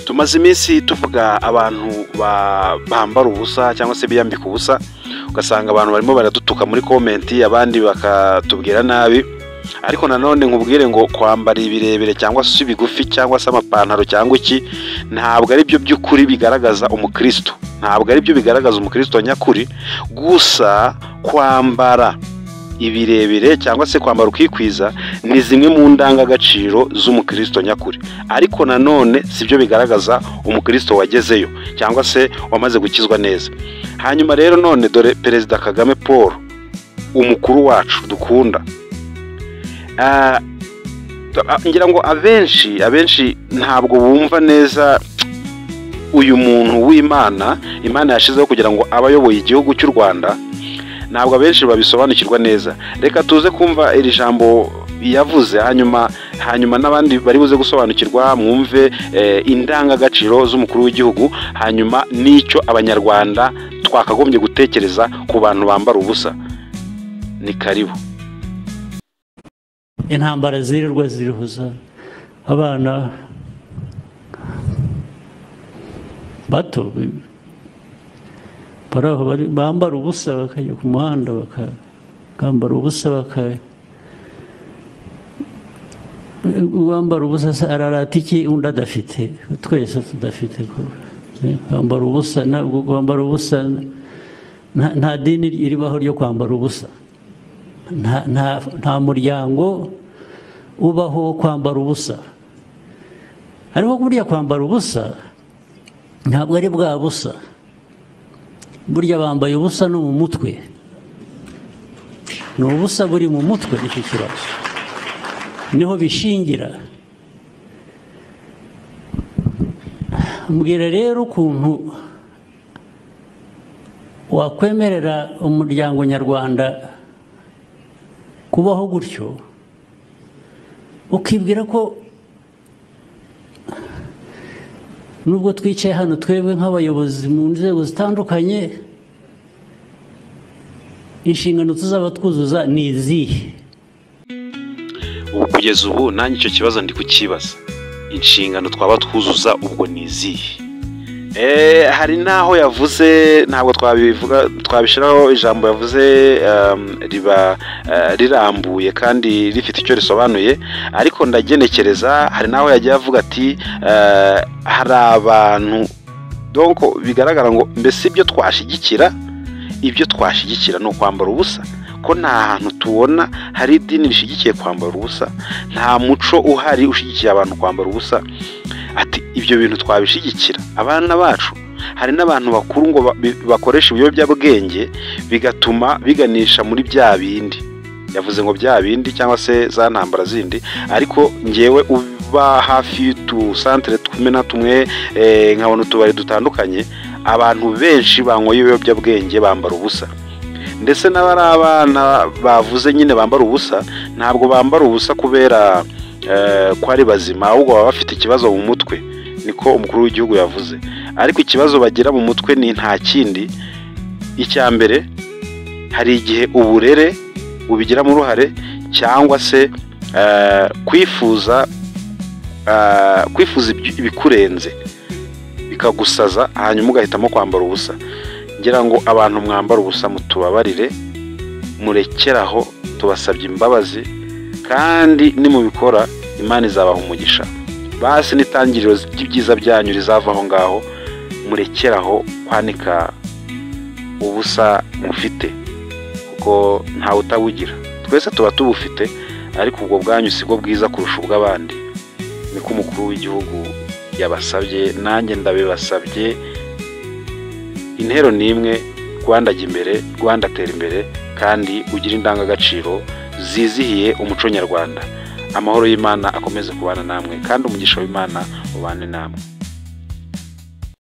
Tumaze iminsi tuvuga abantu bambara ubusa cyangwa se biyambika ubusa, ugasanga abantu barimo baradutuka muri comment, abandi bakatubwira nabi. Ariko nanone nkubwire ngo kwambara ibirebire cyangwa se ibigufi cyangwa se amapantaro cyangwa iki, ntabwo ari byo by'ukuri bigaragaza umukristo, ntabwo ari byo bigaragaza umukristo nyakuri. Gusa kwambara ibirebire cyangwa se kwambara ukikwiza ni zimwe mu ndangagaciro z'umukristo nyakuri, ariko nanone si byo bigaragaza umukristo wagezeyo cyangwa se wamaze gukizwa neza. Hanyuma rero none dore Perezida Kagame Paul, umukuru wacu dukunda, ngira ngo abenshi ntabwo bumva neza uyu muntu w'Imana, Imana yashizeho kugira ngo abe ayoboye igihugu cy'u Rwanda. Ntabwo abenshi babisobanukirwa neza. Reka tuze kumva iri jambo yavuze, hanyuma n'abandi bari buze gusobanukirwa, mwumve indangagaciro z'umukuru w'igihugu, hanyuma n'icyo abanyarwanda twakagombye gutekereza ku bantu bambara ubusa. Ni karibu. Intambara zirirwa zirihuza abana bato bambara ubusa bakajya ku muhanda, bakambara ubusa, wambara ubusa ararata iki undi adafite? Twese tudafite. Kwambara ubusa, ntabwo kwambara ubusa, nta dini iribaho ryo kwambara ubusa, nta muryango ubaho kwambara ubusa. Ariko burya kwambara ubusa ntabwo ari bwa busa, burya bambaye ubusa no mu mutwe, ni ubusa buri mu mutwe. Icyo kibazo niho bishingira. Mbwira rero ukuntu wakwemerera umuryango nyarwanda kubaho gutyo, ukibwira ko nubwo twicaye hano twebwe nk'abayobozi mu nzego zitandukanye, inshingano tuzaba twuzuza ni izihe? Ubu kugeza ubu nanjye icyo kibazo ndi kukibaza, inshingano twaba twuzuza ubwo ni izihe? Hari naho yavuze, ntabwo twabivuga twabishiraho ijambo yavuze riba rirambuye kandi rifite icyo risobanuye, ariko ndagenekereza hari naho yagiye avuga ati hari abantu donc bigaragara ngo mbese ibyo twashigikira no kwambara ubusa, ko nta hantu tubona hari idini rishigikiye kwambara ubusa, nta muco uhari ushigikiye abantu kwambara ubusa. Ati ibyo bintu twabishigikira abana bacu. Hari n'abantu bakuru ngo bakoresha ibiyobyabwenge bigatuma biganisha muri bya bindi yavuze ngo bya bindi cyangwa se za ntambara zindi, ariko ngewe uba hafi y'utu centre tumwe na tumwe, nkabona utubari dutandukanye, abantu benshi banyoye ibiyobyabwenge bambara ubusa. Ndetse n'abari abana bavuze nyine bambara ubusa, ntabwo bambara ubusa kubera ko ari bazima, ahubwo baba bafite ikibazo mu mutwe, niko umukuru w'igihugu yavuze. Ariko ikibazo bagira mu mutwe ni nta kindi, icya mbere hari igihe uburere bubigiramo uruhare, cyangwa se kwifuza ibikurenze bikagusaza, hanyuma ugahitamo kwambara ubusa. Ngira ngo abantu mwambara ubusa mutubabarire, murekeraho, tubasabye imbabazi, kandi nimubikora Imana izabaha umugisha. Basi n'itangiriro ry'ibyiza byanyu rizava aho ngaho. Murekeraho kwanika ubusa mufite, kuko ntawe utabugira, twese tuba tubufite, ariko ubwo bwanyu sibwo bwiza kurusha ubw'abandi. Niko umukuru w'igihugu yabasabye, nanjye ndabibasabye. Intero ni imwe: Rwanda jya imbere, Rwanda tera imbere, kandi ugire indangagaciro zizihiye umuco nyarwanda. Amahoro y'Imana akomeze kubana namwe, kandi umugisha w'Imana ubane namwe.